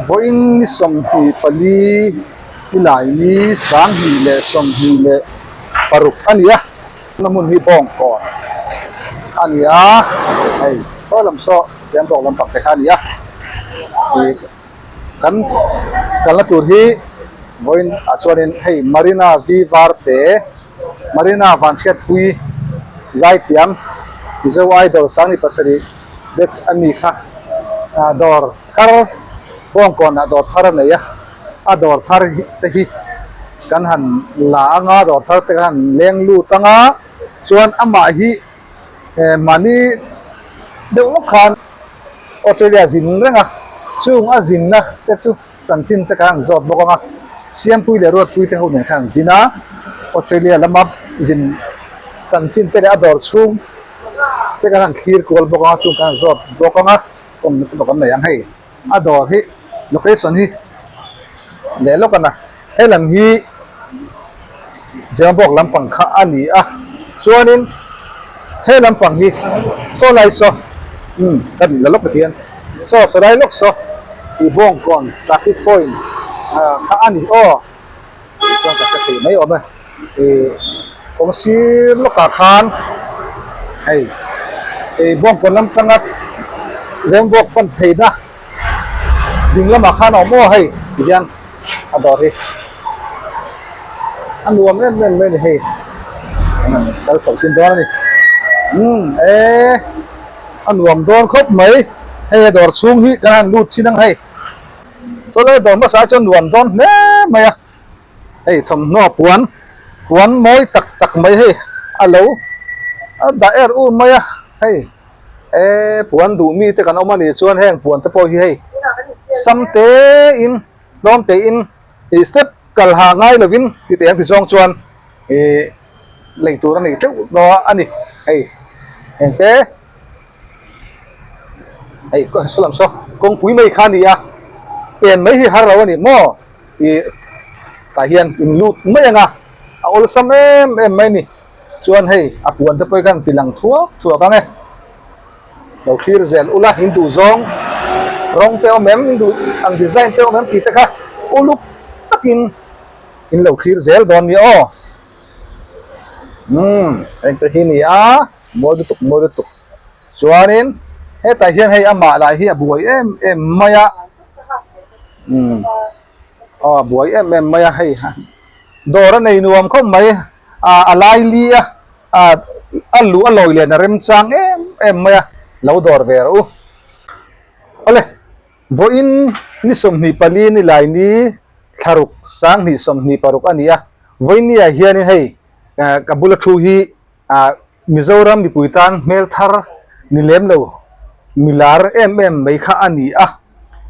Vawiin ni 24 Nilaini 2026 a ni a, a hmun hi Bawngkawn a ni a, hei sawi lam saw Chembawk lampang te kha a ni a, ih kan kalna tur hi vawiin ah chuanin hei Marina V Varte Marina Vanhriatpui Zaithiam Mizo Idol 2007 batch a mi kha dawr thar Bawngkawnah dawr thar a nei a, a dawr thar te hi kan han la anga dawr thar te kan han leng lut anga chuan amah hi mahni deuh lawk khan Australia zin reng a, chung a zinna te chu chanchin te khan an zawt bawk ang a, Siampui leh Ruatpui te ho nen khan an zin a, Australia lama zin chanchin te leh a dawr chhung te khan an thlir kual bawk ang a, chung khan an zawt bawk ang a, kawmna te bawk an nei ang hei a dawr hi location hi leh lawk a na helam hi Zemabawk lampang kha a ni a chuanin he lampang hi saw lai saw umm ka duh la lawk pathian saw saw lai lawk saw tih Bawngkawn traffic point ah kha a ni aw tih chuan ka hre thei mai awm e ih kawng sir lawkah khan hei ih Bawngkawn lamtanga Zemabawk pan theihna ding lamah khan a awm aw hei ti hian. A dawr hi a nuam em em mai a ni hei kal chhoh chin dawn a ni umm e a nuam dawn khawp mai hei a dawr chhung hi kan han lut chin ang hei chuan lai dawr hmasa ah chuan nuam dawn hle mai a hei thawmhnaw puan puan mawi tak tak mai hei a lo a dah er ur mai a hei. E puan duh mi te kan awm a nih chuan heng puan te pawh hi hei sam te in hlawm te in ih step kal ha ngai lovin ti teh ang ti zawng chuan ih lei tur a nei teuh dawn a ni hei heng te hei saw lam saw kawngpui mai kha a ni a pen mai hi har lo a ni maw ih tah hian in lut mai ang a a awlsam em em mai a ni. Chuan hei a puan te pawh hi khan ti lang thuak thuak ang e. Lo thlir zel ula in duh zawng rawng te awm em in duh ang design te awm em tih te kha uluk takin in lo thlir zel dawn nia aw. Umm heng te hi ni a mawi lutuk mawi lutuk chuanin hetah hian hei amah lah hi a buai em em mai a umm aw a buai em em mai a hei dawr a nei nuam khawp mai. ah a lai li a ah a luh a lawi lian a remchang em em mai a lo dawr ve rawh u awle vawiin ni 24 ni lai ni thlaruk 2026 a ni a vawiin ni ah hianin hei ah ka bula thu hi ah Mizoram mipui tan hmel thar ni lem lo milar em em mai kha a ni a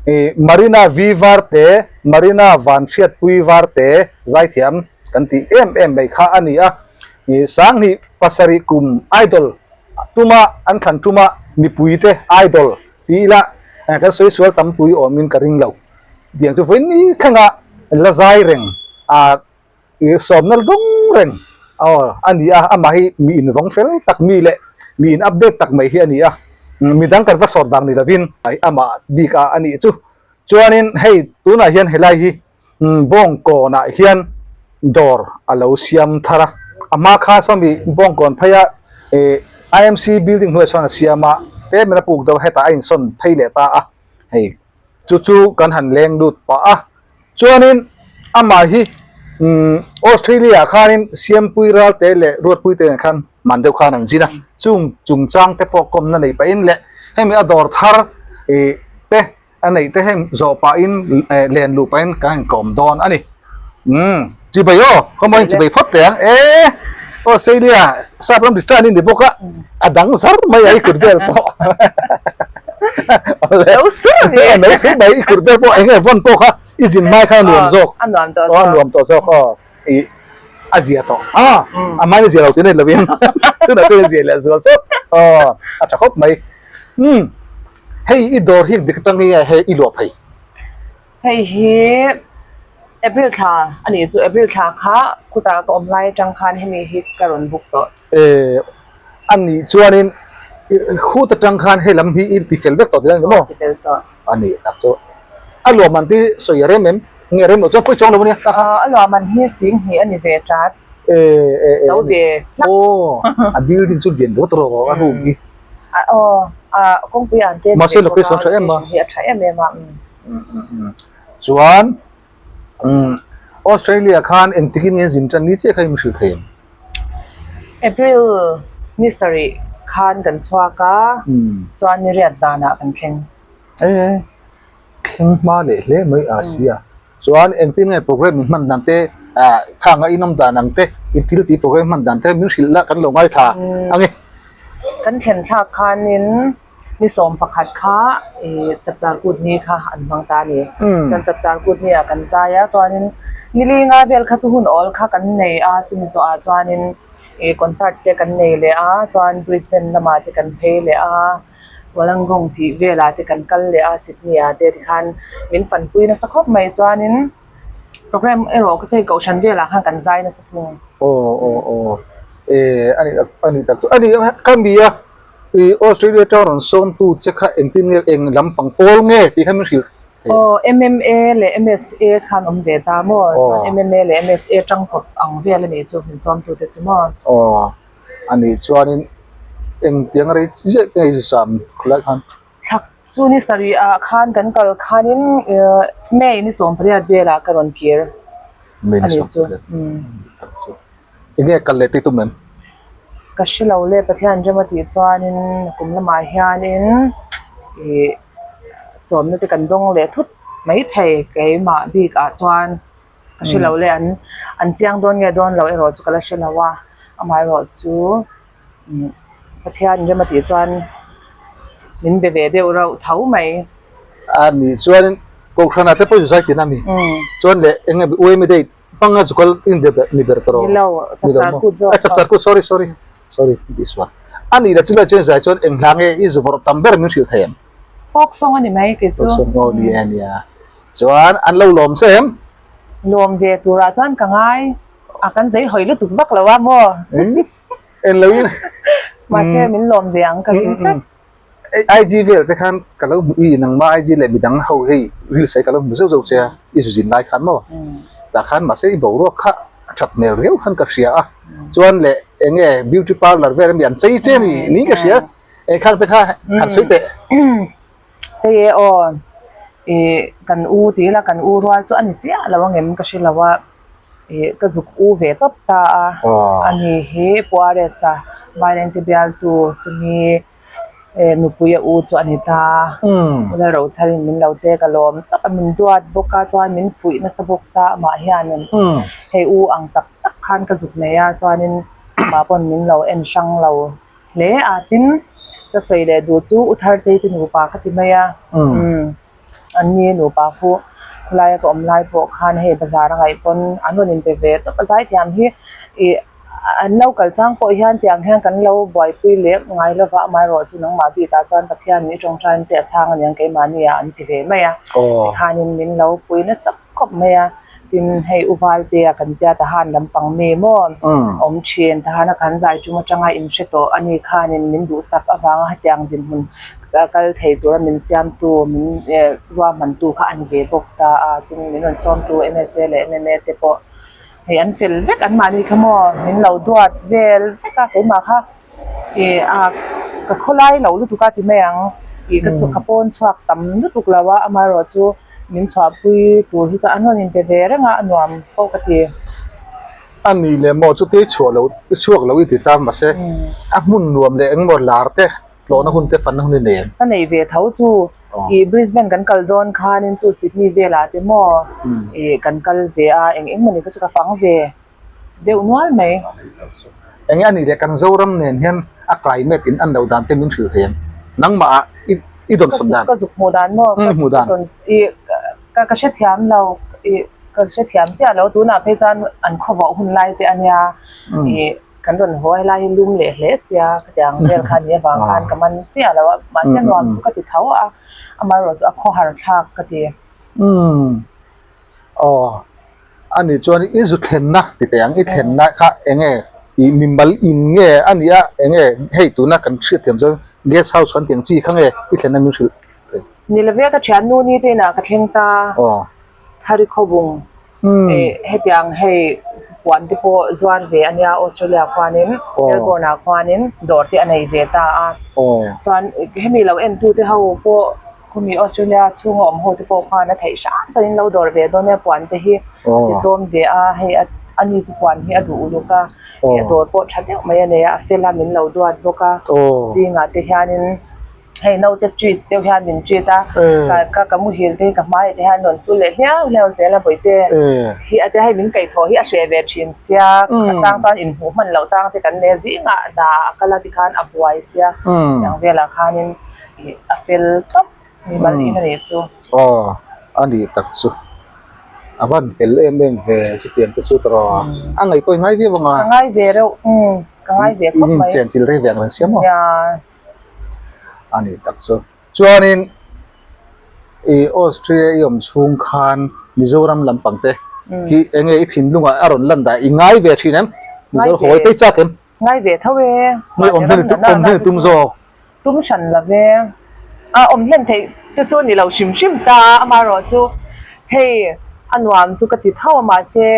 ih Marina V Varte Marina Vanhriatpui Varte zaithiam kan tih em em mai kha a ni a ih 2007 kum idol tuma an thlan tuma mipui te idol tih ila kan sawi sual tampui awmin ka ring lo tiang chu vawiin ni thlenga la zai reng ah Ih sawmna dawng reng aw a ni a, amah hi mi invawng fel tak mi leh mi in update tak mai hi a ni a, midang kan va sawt vang ni lovin amah bik a a nih chu. Chuanin hei tunah hian helai hi Bawngkawnah hian dawr a lo siam thar a, a hma kha sawmi Bawngkawn pheia ih IMC building hnuaiah sawn a siam a, tlem in a puk deuh a hetah a insawn phei leh ta a, hei chu chu kan han leng lut pah a. Chuanin amah hi Australia ah khanin Siampui Ralte leh Ruatpui te nen khan man deuh khan an zin a, chung chungchang te pawh kawmna nei pahin leh hemi a dawr thar te a neih te heng zawh pahin len luh pahin kan inkawm dawn a ni. Umm chibai aw, khawmawiin chibai phawt teh ang e Australia sap ram return i ni bawk a, a dang zar mai a i kut vel pawh. No sur ni. No sur mai i kut vel pawh eng nge vawn pawh kha i zin mai kha a nuam zawk. A nuam tawh zawk. A nuam tawh zawk aw. I a zia tawh. A a mahni zia lo tih nei lovin tunah chuan i zia leh zual sawt. Aw a tha khawp mai. Umm. Hei i dawr hi dik atang nge hei i luah phei? Hei hi April thla a nih chu, April thla kha khutah ka awm lai atang khan hemi hi ka rawn book tawh. Eh, a nih chuanin khut atang khan hei lam hi i ti fel vek tawh tih a ni maw? Ti fel tawh. A nih tak chu. A luahman te sawi a rem em? Nge rem loh chuan pawi chuang lo a nia. A luahman hi sing hnih a ni ve tat. Eh eh eh. Lo ve hlak. Aw, a building chu lian deuh tawh a room hi. Aw, a kawngpui an te Mahse location a tha em a. Location hi a tha em em a. Chuan Australia khan engtikin nge zin tan ni chiah kha i hrilh thei em? April ni sarih khan kan chhuak a, chuan ni riat zanah kan thleng. E, thleng hma leh hle mai a sia. Chuan engtin nge program in hman dan te, khang a inawm dan ang te, i thil tih program hman dan te min hrilh la kan lo ngaithla ang e. Kan thlen thlak khanin Ni 11 kha ih chapchar kut ni kha an hmang ta a ni. Chuan chapchar kut ni ah kan zai a, chuanin ni linga vel kha chu hun awl kha kan nei a, chumi zawh ah chuanin ih concert te kan nei leh a, chuan Brisbane lamah te kan phei leh a, Wollongong tih velah te kan kal leh a, Sydney ah te tikhan min fanpui nasa khawp mai chuanin program erawh kha chu hei kohhran velah khan kan zai nasa thung. Aw aw aw eh a nih a nih tak chu a ni ka mi a. I Australia atang rawn sawmtu che kha engtin nge eng lampang pawl nge tih kha min hrilh thei. Aw MMA leh MSA khan awm ve ta maw? Chuan MMA leh MSA tangkawp ang vel a nih chu min sawmtu te chu maw? Aw a nih chuanin engtiang rei chiah nge i zam khawlai khan? Thlak chu ni sarih ah khan kan kal khanin May ni 18 velah ka rawn kir a nih chu. Enge kal leh tih tum em? Ka hre lo le, Pathian rem a tih chuanin kum lamah hianin ih sawmna te kan dawng leh thut maithei keimah bik ah chuan ka hre lo le an an chiang dawn nge dawn lo erawh chu ka la hre lo a, amaherawh chu Pathian rem a tih chuan min be ve deuh rauh tho mai. A nih chuanin Kohhranah te pawh zai thin a mi? Chuan leh enge UMA date Panga chu kal in ni ber ta rawh. Ni lo, chapchar kut zawk. Chapchar kut, sorry, sorry. Sorry, tih sual. A nih lah chulai chuan zai chuan eng hla nge i zu vawrh tam ber min hrilh thei em? Folk song a ni mai kei chu. Folk song, aw ni e, nia. Chuan an lo lawm che em? Lawm ve turah chuan ka ngai. A kan zei hawi lutuk vak lo a maw? En lo in. Mahse min lawm ve ang ka ring tlat. IG vel te khan ka lo hmu i nangma IG leh midang ho hei reels hi ka lo hmu zeuh zeuh che a i zu zin lai khan maw tah khan mahse i boruak kha a that hmel riau khan ka hria a chuan leh eng nge beauty parlour vel ami an chei che ni niin ka hria eng khang te kha han sawi teh. Chei e aw ih kan u tih ila kan u rual chu a ni chiah lo angem ka hre lo a ih ka zuk u ve tawp ta a ani hi Pu Aresa Vairengte bialtu chumi Nupui a u chu a ni ta. U Lalrochharin min lo che ka lawm tak a, min duat bawk a, chuan min fuih nasa bawk ta amah hianin hei u ang tak tak khan ka zuk nei a, chuanin amah pawn min lo en hrang lo hle a, tin ka sawi leh duh chu U Thartei te nupa ka ti mai a, an ni nupa khu khawlaia ka awm lai pawh khan hei bazar a ngaih pawn an rawn inpe ve tawp a, zaithiam hi ih. An lo kal chang pawh hian tiang hian kan lo buaipui leh ngai lova amaherawh chu nangmah bikah chuan Pathian i tawngtaina te a chhang aniang keimahni ah an ti ve mai a tikhanin min lo pui nasa khawp mai a tin hei u Valte a kan tia tahan lampang mi maw awm thin tahan a kan zai tum atanga in hre tawh a ni khanin min duhsak avanga hetiang dinhmun kal thei tura min siamtu min ruahmantu kha a ni ve bawk ta a tin min rawn sawmtu M_S_A leh M_M_A te pawh. Hei an fel vek an mahni kha maw min lo duat vel vek a keimah kha ih a ka khawlai lo lutuk a ti mai ang ih ka chhuak ka pawn chhuak tam lutuk lo a amaherawh chu min chhuahpui tur hi chuan an rawn inpe ve reng a a nuam pawh ka ti. A ni leh maw chuti chhuah lo i chhuak lo i ti ta mahse a hmun nuam leh engemaw lar te tlawhna hun te fanna hun i nei em? Ka nei ve tho chu Ih Brisbane kan kal dawn khanin chu Sydney velah te maw ih kan kal ve a eng eng mawni kha chu ka fang ve deuh nual mai. Enge a nih leh kan Zoram nen hian a climate in an lo dan te min hrilh thei em? Nangmah ah i dawn sawn dan? Ka zuk hmuh dan maw? Ka hmuh dan. Ih ka hrethiam lo ih ka hrethiam chiah lo tunah phei chuan an khawvawh hun lai te a nia ih. Kan rawn haw a helai hi lum leh hle sia khatiang vel kha nia vang khan ka man chiah lo a mahse nuam chu ka ti tho a amaherawh chu a khawhar thlak ka ti. Umm aw ani chuan i zu thlenna ti teh ang i thlenna kha eng nge ih mimal in nge a nia eng nge hei tuna kan hriatthiam chuan guest house kan tih ang chi kha nge i thlenna min hrilh thei. Ni love ka thiannu ni te inah ka thleng ta. Aw. Thari khawbung hetiang hei puan te pawh zuar ve a nia Australia khuanin Melbourne ah khuanin dawr te a nei ve ta a chuan hemi lo en tu te ho pawh khumi Australia chhunga awm ho te pawh khuan a theih hram chuan in lo dawr ve dawn nia puan te hi a ti tlawm ve a hei a ni chu puan hi a duh uluk a a dawr pawh tha deuh mai a nei a a fel a min lo duat bawk a zingah te hianin. Hei naute treat deuh hian min treat a, ka ka muhil te hi ka hmaiah te hian rawn chul leh hliau hliau zel a bawihte hi a tia hei min kaihthawh hi a hreh ve thin sia, a chang chuan inhmuh hman loh chang te kan nei a zingah hna a kal a tikhan a buai sia, tiang velah khanin ih a fel tawp mimal in a nih chu. Aw a nih tak chu a van fel em em ve chutiang te chu tawh a ngaih pawh i ngai viau ang a. Ka ngai ve reuh ka ngai ve khawp mai. In chenchilh rei ve ang reng sia maw? Nia. A nih tak chu. Chuanin i Austria i awm chhung khan Mizoram lampang te hi eng nge i thinlungah a rawn lan dah i ngai ve thin em? Mizoram hawi tei chak em? Ngai ve tho e. Nge awm hlen awm hlen tum zawk? Tum hran lo ve. A awm hlen theih te chu ni lo hrim hrim ta a, amaherawh chu hei a nuam chu ka ti tho a mahse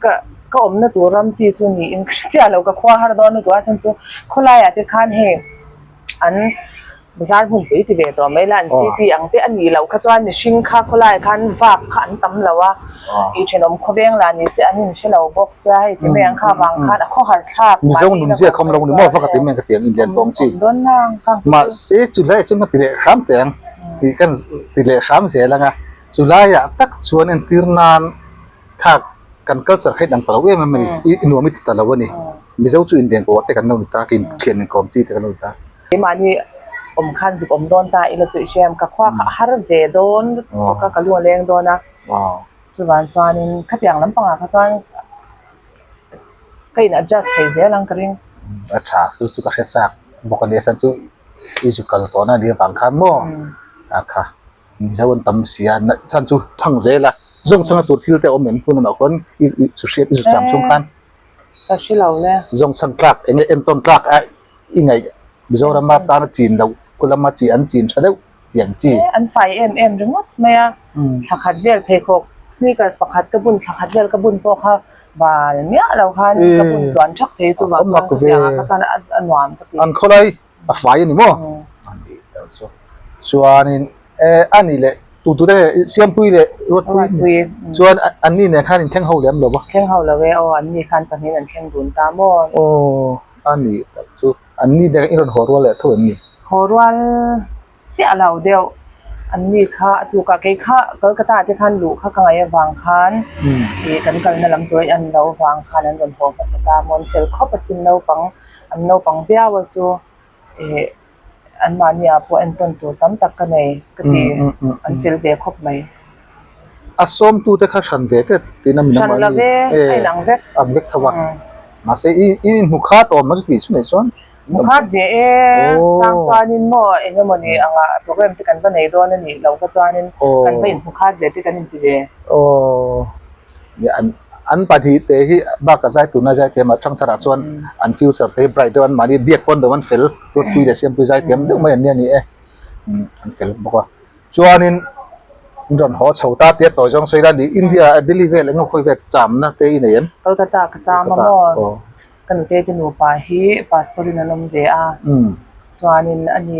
Ka ka awmna tur ram chi chu niin ka hre chiah lo, ka khua har dawn lutuk a chuan chu khawlaiah te khan hei an bazar hmunpui ti ve tawh mai la an city ang te a nih loh kha chuan mihring kha khawlaiah khan vak kha an tam lo a, ih thenawm khawveng lah ni se an inhre lo bawk sia hei ti mai ang kha avang khan a khawhar thlak Mizo nunzia khawm lo ni maw vak a ti mai ang ka ti ang Indian pawng chi mahse chulaiah chuan ka ti leh hram teh ang tih ka ti leh hram zel ang a chulaiah tak chuan entir nan. Thak kan culture kha inang ta lo em em a ni, i nuam i ti ta lo a ni. Mizo chu inven pawh te kan lo ni ta, ka inthian inkawm chi te kan lo ni ta. Keimahni awm khan zuk awm dawn ta ila chu i hre em, ka khua kha a har ve dawn lutuk a, ka lu a leng dawn a, chuvang chuanin khatiang lampangah kha chuan ka in adjust thei zel ang ka ring. A tha, chu chu ka hre chak bawk a nia, chuan chu i zu kal tawhna a nih avang khan maw a kha. Mizo an tam si a, chhan chu chhang zel a, zawng chhanga tur thil te a awm em hun lamah khawn i i chu hriat i zu cham chhung khan. Ka hre lo le. Zawng chhang tlak eng nge entawn tlak a i ngaih Mizorama tana chin loh khu lama chi an chin tha deuh chiang chi. E an fai em em ringawt mai a, thla khat vel pheikhawk sneakers pakhat ka bun thla khat vel ka bun pawh kha bal miah lo khan ka bun tluan thak thei chu vang chuan khatiang ah kha chuan a nuam ka ti. An khawlai A fai a ni maw? A ni tel chu. Chuanin e a ni leh tu tu te Siampui leh Ruatpui chuan an ni nen khan in thleng ho lem lo va. Thleng ho lo e aw an ni khan pahnihin an thleng dun ta maw? Aw a ni tak chu. An ni te in rawn haw rual leh tho em ni? Haw rual chiah lo deuh. An ni kha a tukah kei kha Kolkata ah te khan luh kha ka ngaih avang khan ih kan kalna lam tur a an loh avang khan an rawn haw hmasa ta maw? An fel khawp asin naupang. An naupang viau a chu ih anmahni ah pawh entawn tur tam tak ka nei ka ti an fel ve khawp mai. A sawmtu te kha hran ve ve tiin a min Hran lo ve a inang vek. Ang vek tho a. Mahse i i inhmu khat awm a chu tih chu nei chuan. Hmu khat ve e chang chuanin maw eng emawni anga program te kan va nei dawn a nih loh kha chuanin kan va inhmu khat ve te kan inti ve. Aw. An an pahnih te hi bakah zai tuna zai thiam ah thangthar ah chuan an future te hi bright deuh an mahni biak pawn deuh an fel Ruatpui leh Siampui zai thiam deuh mai an nia ni e an fel bawk a chuanin an rawn haw chho ta tia tawi zawng sawi la ni India ah Delhi vel eng emaw khawi vel chamna te i nei em? Kolkata ka cham a maw ka nute te nupa hi pastor in an awm ve a chuanin ani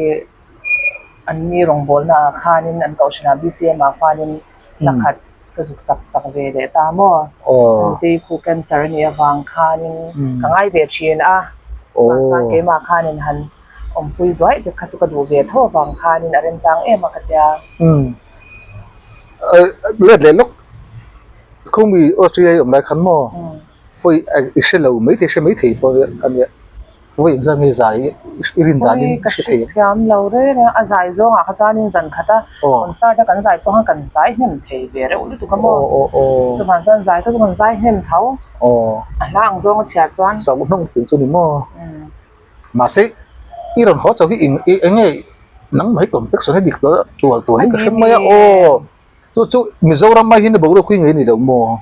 anni rawngbawlna ah khanin an kohhranah BCM ah khuanin hla khat ka zuk sak sak ve leh ta maw? Nutei khu cancer a nih avang khanin ka ngai ve thin a, chuvang chuan keimah khanin han awmpui zuai te kha chu ka duh ve tho avang khanin a remchang em a ka tia. Let leh lawk khawmi Australia i awm lai khan maw fawi i hre lo maithei hre maithei pawh a nia. Vawi engzat nge zai i rin danin Ui, ka hre thei em? hrethiam lo reng reng a, a zai zawngah kha chuanin zan khat a concert a kan zai pawh khan kan zai hnem thei ve reuh lutuk a maw? Chuvang chuan zai kha chu kan zai hnem tho, a hla ang zawng a chhiar chuan. Sauh hnawng tih chu ni maw? Mahse, i rawn haw chauh hi eng eng nge nangmah hi complexion hi dik tual tual hi ka hre mai a aw. Chu chu Mizoram mai hi boruak hi ngei ni lo maw?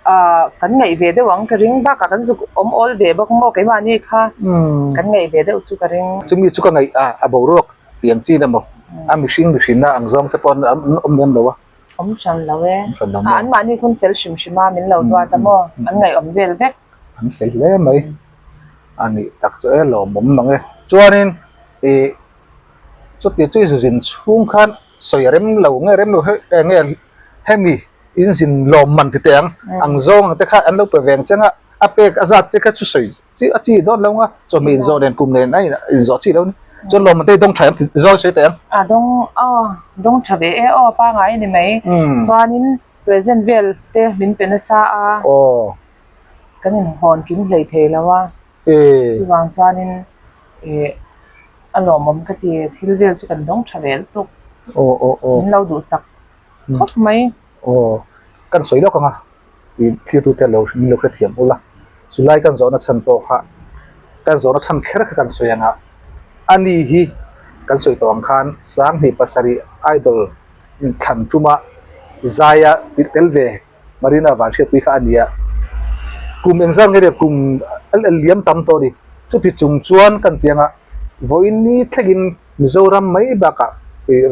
Ah kan ngaih ve deuh ang ka ring bakah kan zuk awm awl ve bawk maw keimahni kha kan ngaih ve deuh chu ka ring. Chumi chu ka ngaih a a boruak tiang chin emaw a mihring mihrinna ang zawng te pawh an awm lem lo a. Awm hran lo e. Ah anmahni hun fel hrim hrim a min lo duat a maw an ngaihawm vel vek. An fel hle mai a nih tak chu e lawmawm mang e. Chuanin ih chuti chu i zuzin chhung khan sawi a rem lo nge rem lo nge hemi in zin lawm man ti teh ang ang zawng ang te kha an lo pe veng cheng a a pek a zat che kha chu sawi chi a chi dawn lo nga chawhmeh in zawh nen kum nen a in zawh chi lo ni chuan lawm man te hi dawng tha em ti zawi sawi teh ang. A dawng aw dawng tha ve e aw pangai a ni mai chuanin present vel te min pe nasa a kan inhawn kim hlei thei lo a chuvang chuanin ih a lawmawm ka ti thil vel chu kan dawng tha ve lutuk min lo duhsak. khawp mai. Aw, kan sawi lawk ang a, i thirtute lo min lo hrethiam ula, chulai kan zawhna chhan pawh kha kan zawhna chhan kher kha kan sawi ang a, ani hi kan sawi tawh ang khan Sanghnih pasarih Idol inthlan tuma zaia tirh tel ve Marina Vanhriatpui kha a ni a, kum engzat nge kum a liam tam tawh a ni, chuti chung chuan kan ti ang a, vawiin ni thlengin Mizoram mai bakah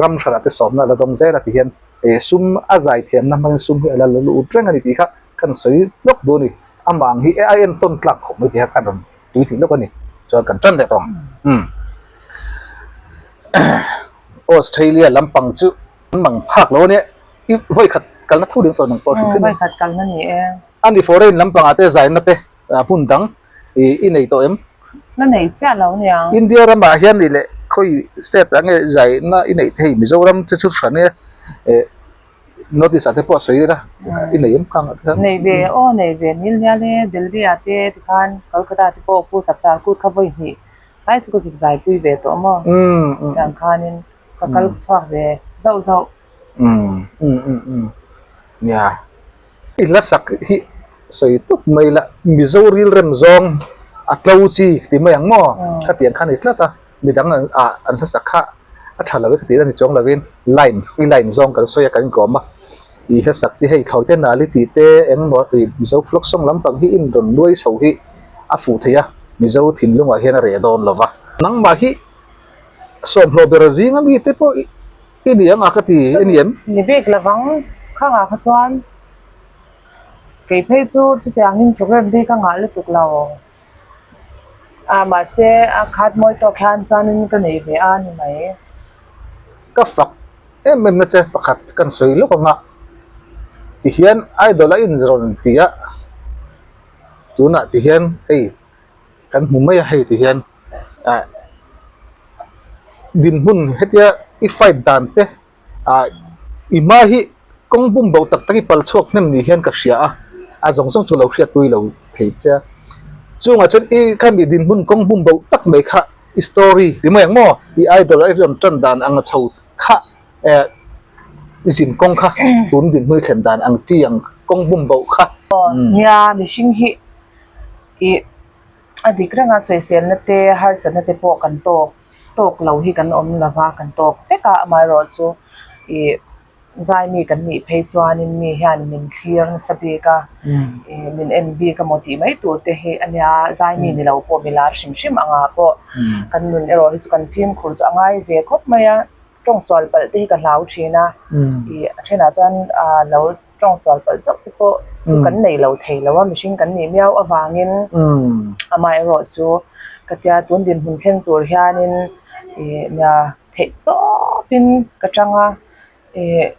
ram hranah te sawmna a la dawng zel a ti hian sum a zai thiamna hmangin sum hi a la lut reng a ni tih kha kan sawi lawk duh a ni. Amah ang hi a entawn tlak khawp mai tih kha kan rawn tui tih lawk a ni. Chuan kan tan leh tawh ang. Umm. Australia lampang chu an mang phak lo a nia. I vawi khat kalna tho ding tawh nang pawh hrim hrim a. Vawi khat kalna ni e. A ni foreign lampangah te zaina te hmun dang i nei tawh em? Na nei chiah lo niang. India ramah hian nih leh khawi state ah nge zaina i neih thei Mizoram te chu hran e eh North East ah te pawh a sawi ila i nei em khang ah te khan? Nei ve aw nei ve nil nial e Delhi ah te tikhan Kolkata te pawh Pu Chapchar kut kha vawi hnih lai chu ka zuk zai pui ve tawh maw? Tiang khanin ka kal chhuak ve zauh zauh. Umm umm umm nia. I hla sak hi sawi tawp mai la, Mizo rilrem zawng a tlo chi ti mai ang maw? Khatiang kha a ni tlat a, midang ah an hla sak kha a tha lo e ka tih a ni chuang lovin line i line zawng kan sawi a kan inkawm a, i hla sak chi hei thlawite nali tih te engmaw i Mizo folk song lampang hi in rawn nuai chho hi a fuh thei a, Mizo thinlungah hian a reh dawn lo va. Nangmah hi sawmhlawh ber zinga mite pawh I ni ang a ka ti i ni em? Ni bik lovang, khangah kha chuan kei phei chu chutiangin program te hi ka ngah lutuk lo. Ah mahse a khat mawi tawk hian chuanin ka nei ve a ni mai. Ka fak em em na che pakhat kan sawi lawk ang a, tihian idol a inrawn ti a, tunah tihian hei kan hmu mai a hei tihian ah dinhmun hetia i fight dan te ah i hma hi kawng bum bo tak tak i pal chhuak hnem ni hian ka hria a a zawng zawng chu lo hriatpui lo thei che a chungah chuan i khami dinhmun kawng bum bo tak mai kha i story ti mai ang maw i idol a i rawn tan dan ang a chho kha eh i zin kawng kha tun dinhmun i thlen dan ang chi ang kawng bum bo kha. Nia mihring hi Ih, a dik reng a, sawiselna te, harsatna te pawh kan tawk tawk lo hi kan awm lo va, kan tawk vek a, amaherawh chu ih zai mi kan nih phei chuanin mi hian min thlir nasa bik a, ih min en bik amaw tih mai tur te hi a nia, zai mi ni lo pawh mi lar hrim hrim angah pawh kan nun erawh hi chu kan fimkhur chu a ngai ve khawp mai a, tawngsual palh te hi ka hlau thin a, ih a thenah chuan ah lo. Tawng sual palh zauh te pawh chu kan nei lo thei lo a, mihring kan nih miau avangin amaherawh chu ka tia tun dinhmun thleng tur hianin ih nia theih tawpin ka tang a, ih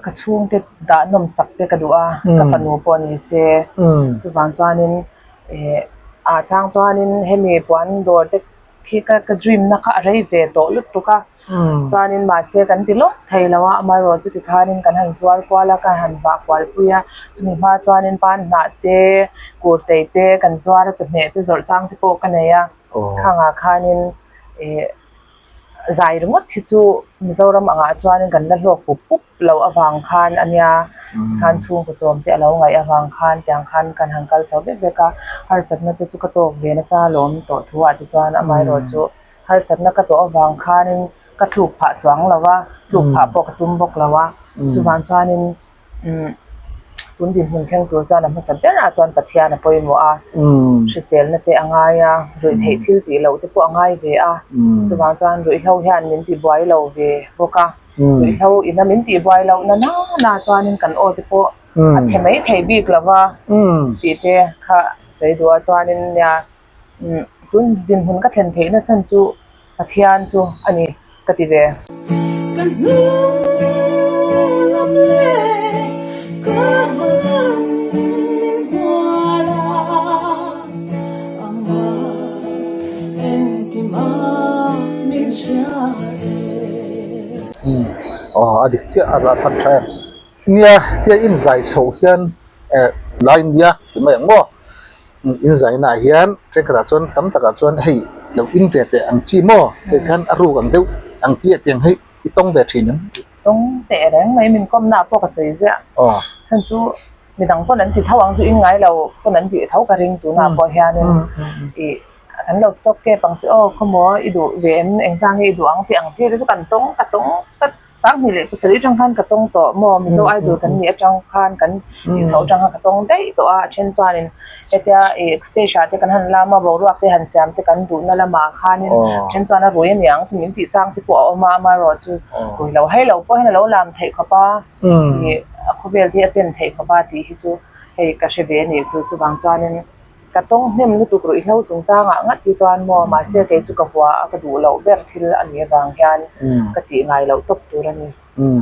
ka chhungte dah nawm sak te ka duh a, ka fanu pawh ni se chuvang chuanin ih ah chang chuanin hemi puan dawr te khi ka dream na kha a rei ve tawh lutuk a. Chuanin mahse kan ti lawk thei lo a, amaherawh chu tikhanin kan han zuar kual a, kan han vah kual pui a, chumi hma chuanin pan hnah te, kurtei te kan zuar a, chawhmeh te zawrh chang te pawh ka nei a, khangah khanin ih zai ringawt hi chu Mizoram angah chuanin kan la hlawk pup pup loh avang khan a nia, khan chhungkaw chawm te a lo ngaih avang khan tiang khan kan han kal chho vek vek a, harsatna te chu ka tawk ve nasa alawm tawh thu ah te chuan amaherawh chu. Harsatna ka tawh avang khanin ka tluk phah chuang lo a, tluk phah pawh ka tum bawk lo a. Chuvang chuanin umm tun dinhmun thleng tur chuan a hmasa berah chuan Pathian a pawimawh a, hriselna te a ngai a, ruihtheih thil tih loh te pawh a ngai ve a. Chuvang chuan ruihhlo hian min tibuai lo ve bawk a, ruihhlo ina min tihbuai loh na nana chuanin kan aw te pawh a chhe mai thei bik lo va tih te kha sawi duh a chuanin nia. Tun dinhmun ka thlen theihna chhan chu Pathian chu a ni ka ti ve. Ka hnung lam leh ka hma lam min hual a, amah engkim a min hria e. Aw a dik chiah a rah than tha em. Nia tia inzai chhoh hian eh lai nia ti mai ang maw. In zaina ah hian thenkhatah chuan tam takah chuan hei lo in ve teh ang chi maw hei khan a ruk ang deuh ang chi ah tiang hei i tawng ve thin ang. Tawng teh reng mai min kawmna ah pawh ka sawi ziah. Chhan chu midang pawn an ti tho ang chu in ngai lo pawn an tih tho ka ring tunah pawh hianin ih kan lo stock kep ang che aw khawmaw i duh ve em engzang nge i duh ang tih ang chi te chu kan tawng ka tawng ka Sanghnih leh pasarih atang khan ka tawng tawh maw Mizo Idol kan nih atang khan kan tih chhoh atang khan ka tawng daih tawh a, a then chuanin hetia ih stage ah te kan han lam a boruak te han siam te kan duhna lamah khanin a then chuan a rui aniang ti min tih chang te pawh a awm a amaherawh chu rui lo hai lo pawh hian a lo lam theih khawp a ih a khawvel te hi a chen theih khawp a tih hi chu hei ka hre ve a nih chu chuvang chuanin. Ka tawng hnem lutuk ruihhlo chungchangah ngat hi chuan maw mahse kei chu ka hua a ka duh loh ber thil a nih avang hian ka tih ngai loh tawp tur a ni. Umm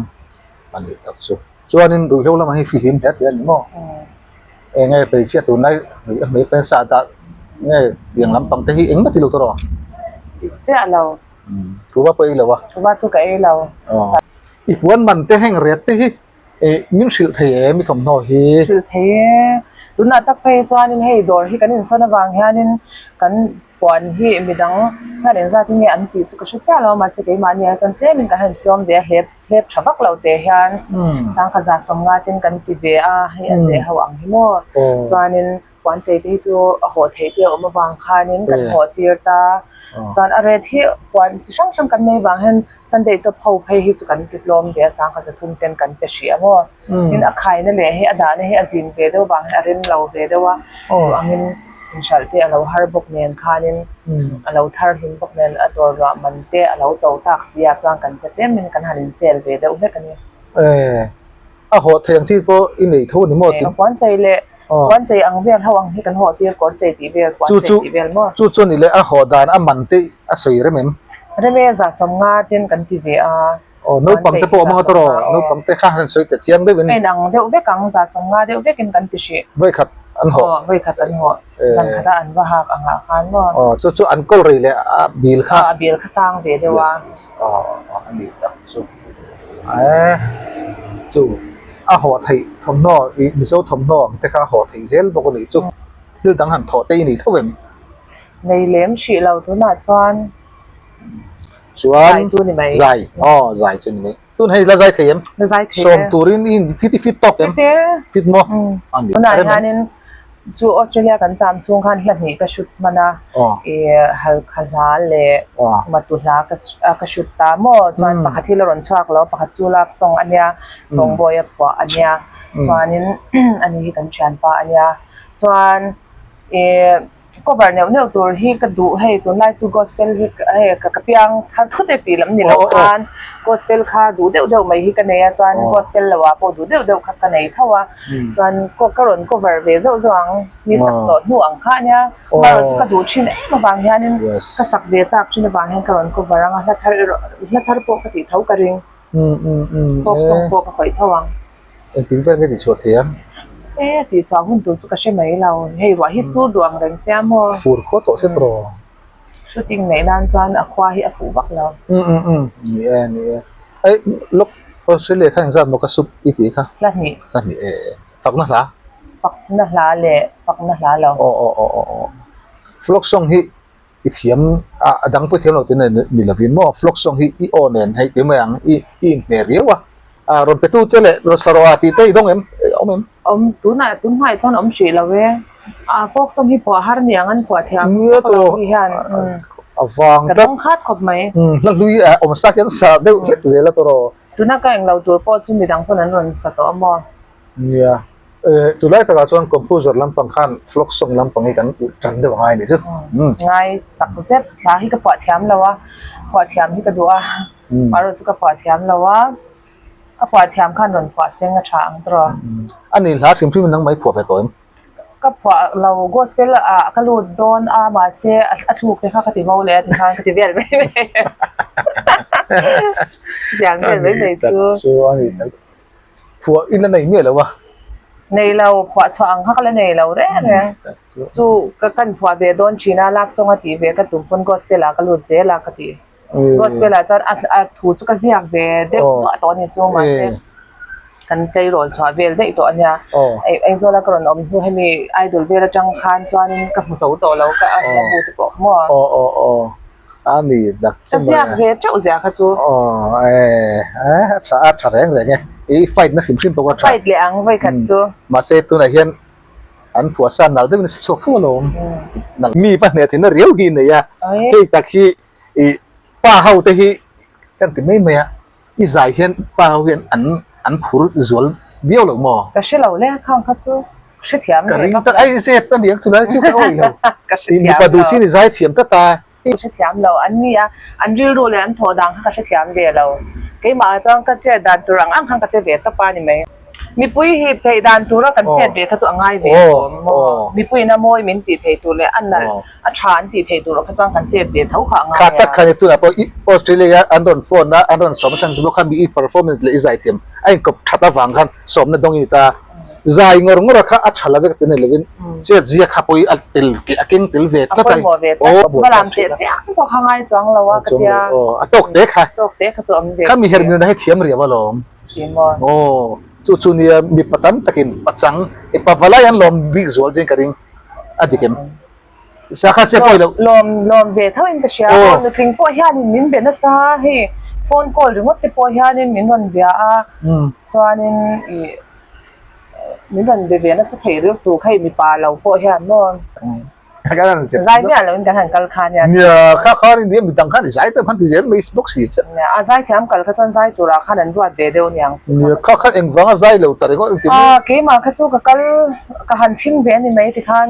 a nih tak chu. Chuanin ruihhlo lamah hi fihlim hle tih a ni maw? Eng nge hmeichhia tunlai hmei pen sah dah nge tiang lampang te hi engmah ti lo tawh rawh? Ti chiah lo. Thuva pawh ei lo a? Thuva chu ka ei lo. I puan man te heng ret te hi Eh, min hrilh thei em i thawmhnaw hi? Hrilh thei e. Tunah tak phei chuanin hei dawr hi kan insawn avang hianin kan puan hi midang hian engzat nge an tih chu ka hre chiah lo a, mahse keimahni ah chuan tlemin kan han tlawm ve a, hlep hlep tha vak lo teh hian sangkhat za sawmnga ten kan ti ve a, hei a zeh ho ang hi maw. Chuanin puan chei te hi chu a hawh theih te a awm avang khanin kan hawh tir ta. Chuan a ret hi puan chi hrang hrang kan nei vang hian Sunday top ho phei hi chu kan ti tlawm ve a, sangha zathum ten kan pe hrih a maw. Tin a khaina leh hei a dahna hi a zin ve deuh vang hian a rem lo ve deuh a, duh angin inhralh te a lo har bawk nen khanin a lo thar hlim bawk nen a dawr luah man te a lo to tak si ah chuan kan pe tlemin kan han insel ve deuh hlek a ni. A hawh thei ang chi pawh i nei tho a ni maw tih? Puan chei leh puan chei ang vel ho ang hi kan hawh tir kawr chei tih vel puan chei tih vel maw? Chu chu a ni leh a hawh dan a man te a sawi rem em? Rem e za sawmnga ten kan ti ve a. Aw naupang te pawh a hmang a tawrh aw naupang te kha han sawi teh chiang deuh in. A inang deuh vek ang za sawmnga deuh vek in kan ti hrih. Vawikhat an hawh. Aw vawikhat an hawh zan khat a an va hak ang ah khan maw? Aw chu chu an kawl rei leh a bil kha. Aw a bil kha sang ve deuh a. Aw a ni tak chu. Eh chu a hawh theih thawmhnaw ih Mizo thawmhnaw ang te kha a hawh theih zel bawk a nih chu thil dang han thawh te i nei tho em? Nei lem hrih lo tunah chuan Chuan zai chu ni mai. Zai aw zai chu ni mai. Tun hei la zai thei em? La zai thei e. Sawm turin i fit i fit tawk em? Fit e. Fit maw? A ni. Tunah hianin Chu Australia kan cham chhung khan hla hnih ka shoot hman a, ih Halkha hla leh Matu hla ka ka shoot ta maw? Chuan pakhat hi la rawn chhuak lo, pakhat chu love song a nia, Thawngbawi a phuah a nia, chuanin ani hi kan thianpa a nia. Chuan ih cover neuh neuh tur hi ka duh hei tunlai chu gospel hi hei ka piang thar thut e tih lam ni loh khan gospel kha duh deuh deuh mai hi ka nei a chuan gospel lo ah pawh duh deuh deuh kha ka nei tho a chuan ka rawn cover ve zauh zauh ang mi sak tawh hnu ang kha ania amaherawh chu ka duh thin em avang hianin ka sak ve chak thin avang hian ka rawn cover ang a hla thar erawh hla thar pawh ka tih tho ka ring folk song pawh ka khawih tho ang. Engtin vel nge tihchhuah thei a? E, tihchhuah hun tur chu ka hre mai lo. Hei ruah hi sur duh ang reng sia maw? Fur khaw tawh se tawh. Shooting neih nan chuan a khua hi a fuh vak lo. Umm umm umm ni e ni e. Ei lawk Australia kha engzat maw ka sup i tih kha? Hla hnih. Hla hnih e e. Fakna hla? Fakna hla leh fakna hla lo. Aw aw aw aw aw. Folk song hi i thiam a a dang pawh i thiam lo tih na ni lovin maw folk song hi i aw nen hei ti mai ang i i inhmeh riau a. A rawn petu che leh rawn sa rawh a tih te i dawng em? Awm em? Awm tunah tun hmaiah chuan awm hrih lo e. A folk song hi phuah har ni ang an phuah thiam vak lo hi hian a vang ka dawng khat khawp mai. Hla hlui a awm sa hian sa deuh hlek zel a tawrh. Tuna ka englo tur pawh chu midang pawn an rawn sa tawh a maw? Nia, chulai takah chuan composer lampang khan folk song lampang hi kan ulh tan deuh a ngai a ni chu. Ngai tak zet hla hi ka phuah thiam lo a, phuah thiam hi ka duh a, erawh chu ka phuah thiam lo a. A phuah thiam khan rawn phuah seng a tha ang tawh. A ni hla hrim hrim in nang mai phuah ve tawh em? Ka phuah lo gospel ah ka lut dawn a mahse a thluk te kha ka ti bo leh a ti khan ka ti vel mai mai. Chutiang vel mai mai chu. Chu a ni tak. Phuah in la nei miah lo a. Nei lo phuah chhuah ang kha ka la nei lo reng reng. Chu ka kan phuah ve dawn thin a love song a tih ve ka tum pawn gospel ah ka lut zel a ka ti. Gospel ah chuan a thu chu ka ziak ve deuh duah tawh a ni chu mahse kan tleirawl chhuah vel daih tawh a nia. Aizawl a ka rawn awm hnu hemi idol vel atang khan chuanin ka hmu zo tawh lo ka hla bu te pawh kha maw. Aw aw aw a ni dak chu mai. Ka ziak ve teuh zia kha chu. Aw e a tha a tha reng reng e i fight na hrim hrim pawh a tha. Fight leh ang vawikhat chu. Mahse tunah hian an phuah san nal deuhin a si chhuak fo alawm. Mi va hneh thin na riau hi nei a hei tak hi I pa ho te hi kan ti mai mai a, i zai hian pa ho hian an an phur zual viau lo maw? Ka hre lo le khang kha chu hrethiam Ka ring tak ai zep a niang chulai chu ka awih lo. Ka hrethiam lo. Mipa duh chin i zai thiam tlat a. Ka hrethiam lo an ni a, an rilru leh an thawh dan kha ka hrethiam ve lo. Keimah ah chuan ka chet dan tur ang ang khan ka che ve tawp a ni mai. Mipui hi theih dan tura kan chet ve kha chu a ngai ve awm maw? Mipuiin a mawi min tih theih tur leh a nalh, a tha an tih theih tur ah kha chuan kan chet ve tho kha a ngai a. Kha tak khan i tunah pawh i Australia an rawn phone a, an rawn sawm a chhan chu maw kha mi i performance leh i zaithiam a inkawp that avang khan sawmna dawng i ni ta. Zai ngawr ngawr a kha a tha lo vek ti nei lovin chet zia kha pawh i a tel a keng tel ve tlat a. A pawimawh ve tlat. Va lam teh chiang pawh kha ngai chuang lo a ka tia. A tawk te kha. Tawk te kha chu a awm ve. Kha mi her mi na hi thiam riau alawm. Aw, chu chu nia mipa tam takin pachang i pavalai an lawm bik zual zing ka ring a dik em? Sakha che pawh i loh. Lawm lawm ve tho in ka hria a, nutling pawh hianin min be nasa hei phone call ringawt te pawh hianin min rawn bia a, chuanin ih min rawn be ve nasa thei rilru tu kha hei mipa lo pawh hian maw. Zai miah lo in kan han kal kha nia. Nia, kha khan in nia midang khan i zai te khan ti zel mai bawk si che. Nia, a zai thiam kal kha chuan zai turah khan an ruat ve deuh niang chu. Nia, kha khan engvanga zai lo ta ringawt engtin nge? A, keimah kha chu ka kal, ka han chhim ve a ni mai ti khan.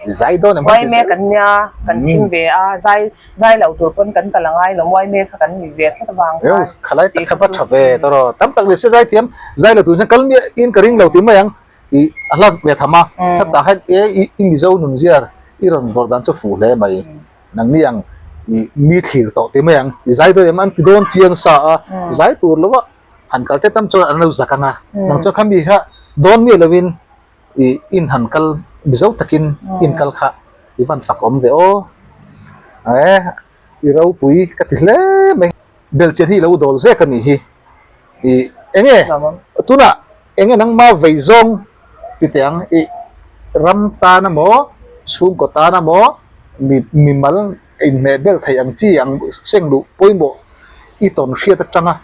I zai dawn em khan ti zel. Uaime kan nia, kan chhim ve a, zai zai lo tur pawn kan kal a ngai lo, uaime kha kan ni ve tlat avang khan. Eu, khalai tak kha va tha ve tawrh, tam tak ni se zai thiam, zai lo tur hian kal miah in ka ring lo ti mai ang. I a hlat ve tham a, khatah hian e i Mizo nun ziar i rawn vawrh dan chu fuh hle mai. Nangni ang i mi thlir tawh ti mai ang, i zai dawn em an ti dawn chiang sa a, zai tur lo a han kal te tam chuan an lo zak ang a, nang chuan khami kha dawn miah lovin i in han kal Mizo takin in kal kha i van fak awm ve aw. E i ropui ka ti hle mai. Belchian hi i lo dawl zek a nih hi. I enge tunah Enge nangma vei zawng ti teh ang i ram tan emaw chhungkaw tan emaw mi mimal inhmeh bel theih ang chi ang seng duh pawimawh i tawn hriat atanga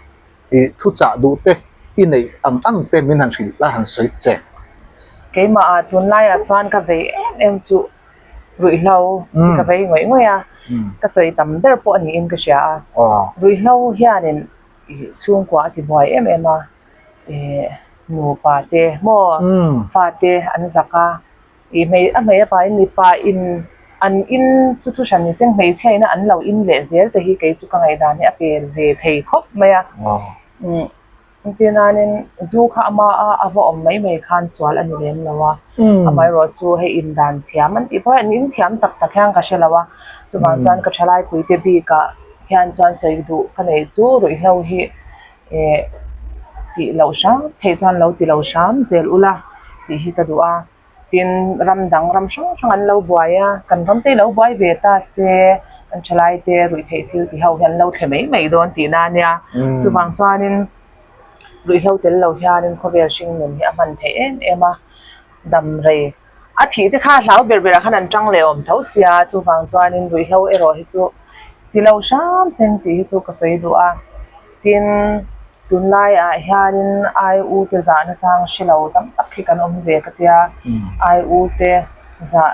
i thuchah duh te i neih ang ang te min han hrilh la han sawi ta che. Keimah ah tunlaiah chuan ka vei em em chu ruihhlo hi ka vei ngawih ngawih a, ka sawi tam ber pawh a niin ka hria a. Ruihhlo hianin chhungkua a ti buai em em a. Ih nupa te maw fate an zak a ih hmei a hmei a pain mipa in an in chu thu hran ni se hmeichhia ina an lo in leh zel te hi kei chu ka ngaihdan hi a pel ve thei khawp mai a umm engtir nanin zu kha ama a a va awm mai mai khan sual a ni lem lo a amaherawh chu hei in dan thiam an tih pawh hian in thiam tak tak hian ka hre lo a chuvang chuan ka thalai pui te bikah hian chuan sawi duh ka neih chu ruihhlo hi. Eh tih loh hram theih chuan lo ti lo hram zel ula tih hi ka duh a. Tin, ram dang ram hrang hrang an lo buai a, kan ram te hi lo buai ve ta se, kan thalai te ruihtheih thil ti ho hi an lo thle mai mai dawn tihna a nia. Chuvang chuanin ruihhlo tel lo hianin khawvel hring nun hi a hman theih em em a, dam rei a thih te kha hlau ber berah khan an tang leh awm tho sia, chuvang chuanin ruihhlo erawh hi chu ti lo hram seng tih hi chu ka sawi duh a, tin. Tunlaiah hianin ai u te zahna chang hre lo tam tak hi kan awm ve ka tia, ai u te zah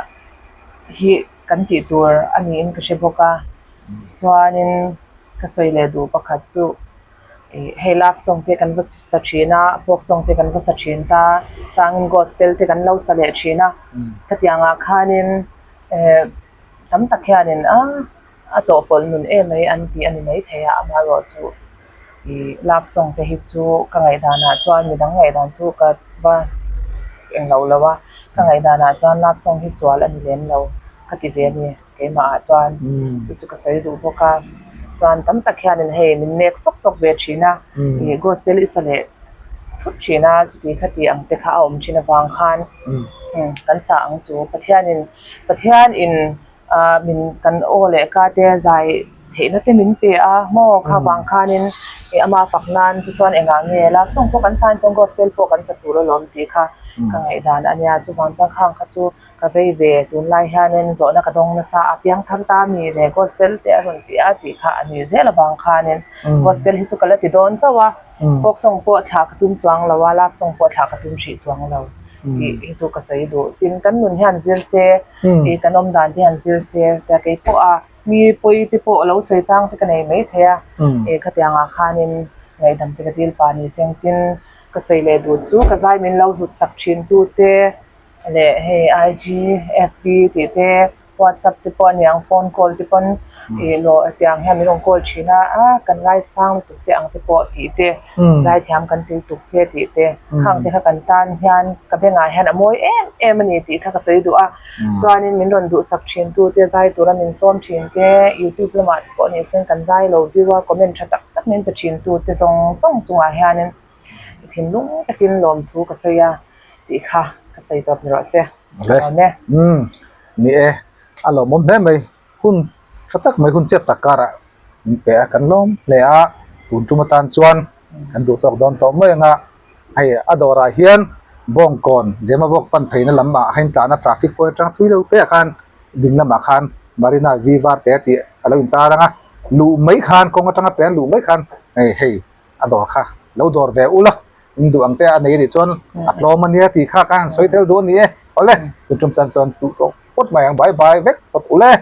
hi kan tih tur a niin ka hre bawk a, chuanin ka sawi leh duh pakhat chu ih hei love song te kan va sa thin a, folk song te kan va sa thin ta, changin gospel te kan lo sa leh thin a, khatiangah khanin eh tam tak hianin a. A chawhpawlh nun em mai an ti a ni maithei a, amaherawhchu ih love song te hi chu ka ngaihdanah chuan midang ngaihdan chu ka va englo lo a, ka ngaihdanah chuan love song hi sual a ni lem lo ka ti ve a ni keimah ah chuan chu chu ka sawi duh bawk a, chuan tam tak hianin hei min nek sawk sawk ve thin a, ih gospel i sa leh thut thin a chuti khati ang te kha a awm thin avang khan kan sa ang chu Pathianin Pathianin. Ah min kan aw leh ka te zai theihna te min pe a maw kha vang khanin ih ama fak nan te chuan engah nge love song pawh kan sign chuan gospel pawh kan sa tur alawm tih kha ka ngaihdan a nia chuvang chuan khang kha chu ka vei ve tunlai hianin zawhna ka dawng nasa a piangthar ta mi leh gospel te a rawn ti a tih kha a ni zel avang khanin gospel hi chu ka la ti dawn chauh a folk song pawh thlah ka tum chuang lo a love song pawh thlah ka tum hrih chuang lo tih hi chu ka sawi duh tin kan nun hian zir se. Ih kan awm dan te han zir se tia kei pawh a mi pawi te pawh lo sawi chang te ka nei mai thei a ih khatiang ah khanin ngaihdam te ka dil pah ni se engtin ka sawi leh duh chu ka zai min lo hlut sak thin tu te leh hei IG FB tih te whatsapp te pawh a niang phone call te pawn ih lawh hetiang hian min rawn call thin a a kan ngaisang lutuk che ang te pawh tih te zaithiam kan til tuk che tih te khang te kha kan tan hian ka bengah hian a mawi em em a ni tih kha ka sawi duh a chuanin min rawn duhsak thin tu te zai tura min sawm thin te youtube lamah te pawh ni sen kan zai lo view a comment tha tak tak min pe thin tu te zawng zawng chungah hianin thinlung takin lawmthu ka sawi a tih kha ka sawi tawp ni rawh se awm e. Umm ni e a lawmawm hle mai hun tha tak mai hun chep tak karah min pe a kan lawm hle a tun tum atan chuan kan duh tawk dawn tawh mai ang a hei a dawrah hian bawngkawn Zemabawk pan pheina lamah a intlan a traffic point atang thui lo te ah khan ding lamah khan Marina V var te tih a lo intar ang a luh mai khan kawng atanga pen luh mai khan hei hei a dawr kha lo dawr ve ula in duh ang te a nei a nih chuan a tlawm a nia tih kha ka han sawi tel duh a ni e awle tun tum tan chuan duh tawk phawt mai ang bye bye vek phawt ule.